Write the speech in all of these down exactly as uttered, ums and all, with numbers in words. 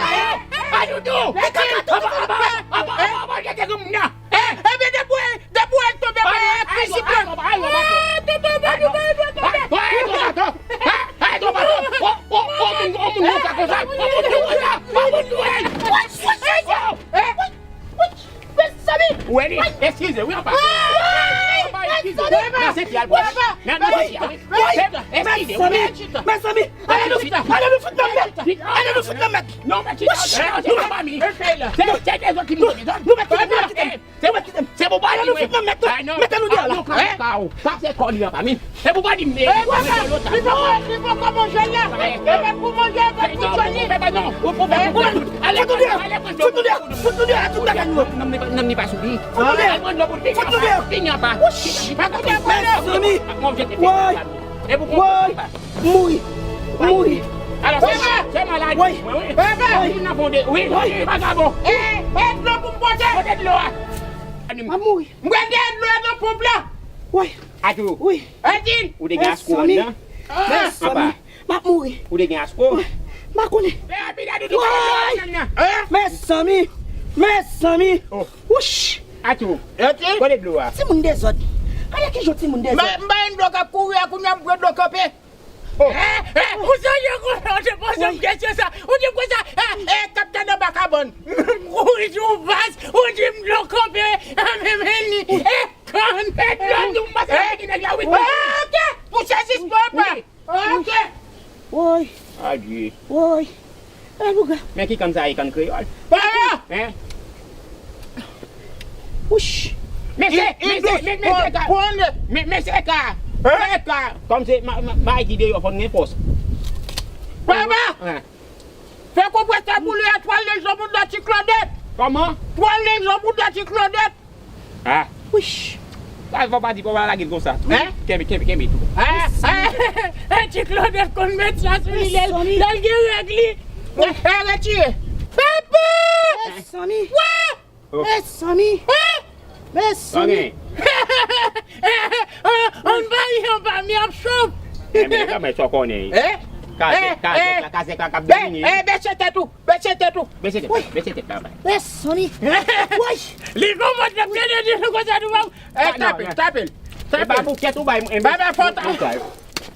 la, hein? Pas du tout. Anba, anba, anba, anba, anba, gade granmoun nan. Hein? Ebyen, depi w, depi w tonbe, pa ekri sou pye. Ah, tonton, pa di w tonbe. Ay, tonton, tonton. Ay, tonton, tonton. Oh, oh, oh, moun, oh, moun, moun, sa konsa. Oh, moun, moun, sa. Oh, moun, moun. Mezanmi! Ou wè li? Eskize, wi, anba. Anba, eskize. Nan senti al, bwè. Nan, nan senti al, wi. Eskize, wi, mèt chita. Mezanmi! Ale nou fout nan mèt! Ale nou fout nan mèt! Non, mèt chita. Non, anba mi. Se, se, se zòt ki moute, zòt. Nou mèt kite m, nou mèt kite m. Se, se pou pa di, Mete, mete nou deyò la. Kase kò li anba mi. E pou pa di m. E papa, li poko, li poko manje l la. E mèt pou manje, e mèt pou sòti. Ou pou fè pou tout. Ale, fout nou deyò, fout nou deyò, fout nou deyò, tout bagay nou. Nonm li pa sou li. Fout nou deyò, fout nou deyò. Fini anba. Mèzanmi. Woy. Woy. Mouri. Mouri. Alò, se, se maladi. Woy. Woy. Moun nan fonde. Wi, wi, vagabon. E, e dlo pou m pote. Pote dlo a. M ap mouri. M prale dlo nan ponp la. Woy. Atò. Wi. Edil. Ou te gen asko nan? Mèzanmi. M ap mouri. Ou te gen asko? Woy. M pa konnen. Woy. Mèzanmi. Mèzanmi. Wouch. Atò. Kote dlo a? Timoun dezòd. Gade kijan timoun dezòd. M ba yon dlo k ap kouri a, kounye a m pran dlo kanpe. Oh. Eh, eh, ou serye konsa, ou te poze m kesyon sa. Ou di m konsa, eh, eh, k ap tann anba kabann. M kouri sou ou pas, ou di m dlo kanpe. Ah, men, men, ni, eh, kann. Eh, dlo, nou, m pase ki nèg la, wi. Ok, pou sezisman, pa. Ok. Woy. Adye. Woy. E boug la. Men ki kann sa ye, kann kreyòl? Papa! Hein? Wouch. Men se, men se, men, men se ka. Men, men se ka. Se ka. Kòm se, ma, ma, ma di deyò, fò n gen fòs. Papa! Hein? Fè konpwès la pou li a twal li jan moun nan ti Klodèt. Kòman? Twal li jan moun nan ti Klodèt. Ah. Wouch. Sa fò pa di, fò pa lage l konsa. Hein? Kenbe, kenbe, kenbe tou. Ah, ah. Eh, ti Klodèt konn met sa sou li, lè l, lè l gen règ li. Eh, eh, retire. Papa! Mezanmi. Wè! Oh. Mezanmi. Eh! Mezanmi. Ok. Ann bari anba mi ap cho. Eh, men, men, sa w konnen. Eh? Kazèk, eh, kazèk la, kazèk la k ap domine. Eh, bese tèt ou. Bese tèt ou. Bese tèt la, bese tèt la, bay. Mezanmi. Woy. Li konprann n ap tande di nou konsa nou pa. Eh, tape l, tape l. Tape l. E pa boukèt ou bay mwen. Baba, fò ta-,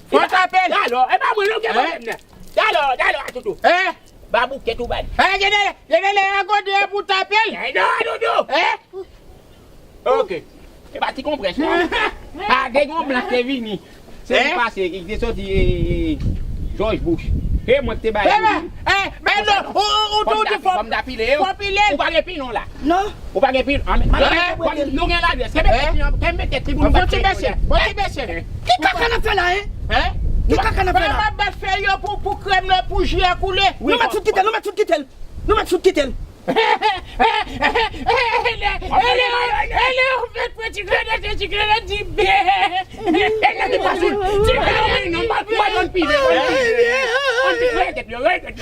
fò tape l. Alò, e pa mwen, non, gen pwoblèm nan. Alò, alò, a toutou. Eh? Ba boukèt ou bay. Eh, gen de, gen de lè a gode pou tape l. Eh, non, a toutou. Eh? Ok. E pa ti konprès, non? A, gen yon blan te vini. Se li pase, ki te soti, e, e, George Bush. E mwen ki te bay li. Eh, men non, ou, ou, ou tou di fò m dapile yo. Fò pile l. Ou pa gen pilon la. Non. Ou pa gen pilon. Ah, men, nou gen ladrès. Kenbe tèt li, kenbe tèt li pou nou bat fèy yo. Bon ti mesye, bon ti mesye. Ki kaka n ap fè la, hein? Hein? Ki kaka n ap fè la? N ap bat fèy yo pou, pou krèm nan, pou ji a koule. Nou mèt fout kite l, nou mèt fout kite l. Nou mèt fout kite l. Ele, ele, ele, ou fèk pran ti grenad, ti grenad di bè. E nèg ki pa sou, ti grenad, non, pa, pa yon pile, yon pile. Yon pile, rete, rete, rete. E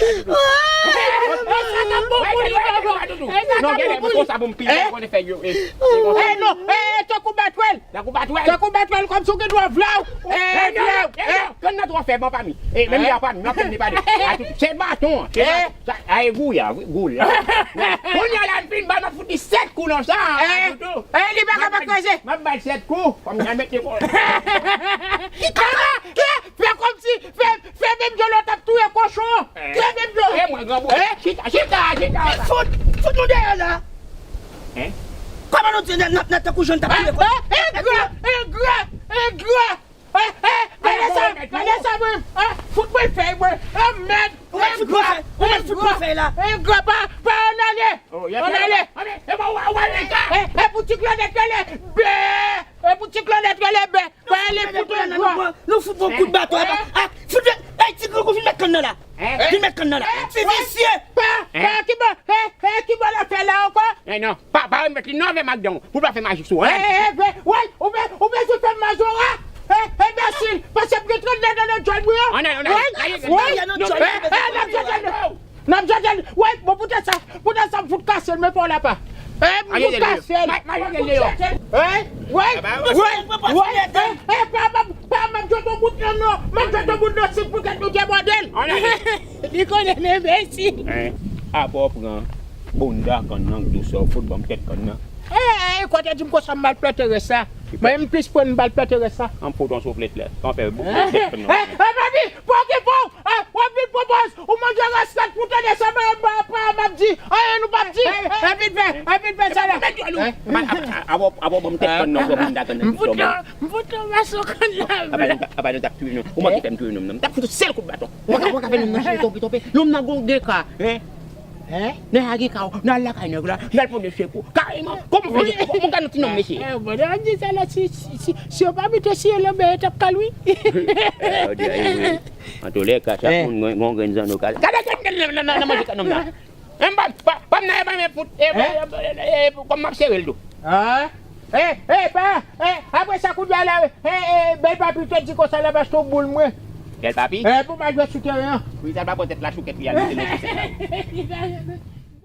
sa k ap bon pou li, papa. E sa k ap bon pou li. Non, gade, konsa pou m pile, konnen fè yo, eh. Eh, non, eh, tankou batwèl. Tankou batwèl. Tankou batwèl, kòmsi w gen dwa vlaw. Eh, vlaw, eh. Kann nan twò fèb, an pa mi. Eh, menm li a pa mi, m ap fè li pale. A tout, se baton an, se baton. Sa, a, e gou ya, wi, gou ya. Kounye a la, m fin ba, m ap fout li sèt kou nan sa, a, toutou. Eh, li pa ka pa kraze. M ap ba l sèt kou, fò m jan mete kò. Ki kaka? Ke, fè kòmsi, fè, fè menm jan lè w t ap touye kochon. Fè menm jan. E mwen, granmoun. Chita, chita, chita. Fout, fout nou deyò la. Hein? Kòman nou di n ap, n ap tankou jèn t ap touye kochon? Eh, eh, engra, engra, engra. Eh, eh, gade sa, gade sa, mwen. Ah, fout mwen fèy, mwen. Ah, mèd. Ou mèt fout mwen fèy, ou mèt fout mwen fèy la. Eh, engra, pa, pa ann ale. Ann ale. Eh, eh, pou ti Klodèt rele bè. Eh, pou ti Klodèt rele bè. Pa ale fout engra. Nou fout bon kout baton. Ah, fout, eh, ti granmoun vin met kann nan la. Vin met kann nan la. Ti visye. Pa, pa, ki bò, eh, eh, ki bò l ap fè la ankò? Eh, non. Pa, pa remèt li non avè m ak dan w. Pou pa fè maji sou, hein? Eh, eh, eh, woy, ou be-, ou bezwen fè m mazora? Eh, enbesil, paske m gen trannde nan djòl mwen an. Ann al, ann al. Woy, woy, eh, eh, n ap jwenn, n ap jwenn. Woy, bon, poutèt sa, poutèt sa, m fout kase l, men fò w la pa. Eh, m fout kase l. Woy, woy, woy, eh, eh, pa, pa, pa, m ap jwenn yon bout nan non, m ap jwenn yon bout nan sit poutèt nou debòde l. Li konnen n enbesil. Hein? Apre w pran bounda kann nan, dousè, w fout ban m tèt kann nan. Eh, eh, kote di m konsa m al plante rès la. Mwen, m plis pran m al plante rès la. An m fout yon souflèt la. An fè bout tèt kann nan. Eh, eh, papi, pa okipe w. Eh, w ap vin pran pòz. Ou manje rès la pou tande sa, mwen, pa, pa, m ap di. Anyen nou p ap di. Eh, vin fè, eh, vin fè sa la. Apre, apre w ban m tèt kann nan, w pran bounda kann nan, dousè. M fout yon maso kann la. Apa nou t ap touye nou. Ou manke fè m touye nonm nan. M t ap fout yon sèl kout baton. Ou pa ka, ou pa ka fè nonm nan chire tonbe, tonbe. Nonm nan gon gen ka, hein? Hein? Nan lage kawo, nan al lakay nèg la, nan al pote sekou. Kareman, kòman fè, kòman ka nan ti nonm mesye? Eh, bon, nan di sa la, si, si, si, si yo pa mete siye lanmè, yo t ap kal, wi. Eh, yo di, eh, wi. Antoulèka, chak moun gon, gon grenn zanno kal. Gade, gade, nan, nan, nan, nan manje ka nonm nan. Menm pa, pa, pa m nan, e pa men fout, e, e, e, e, kòm m ap sere l tou. Ah? Eh, eh, pa, eh, apre sa, kounye a la, eh, eh, bèl papi te di konsa la, paske w boul mwen. Bèl papi? Eh, pou m al jwe sou teren an. Wi, sa l pa pran tèt la, choukèt li al mete nan choukèt la.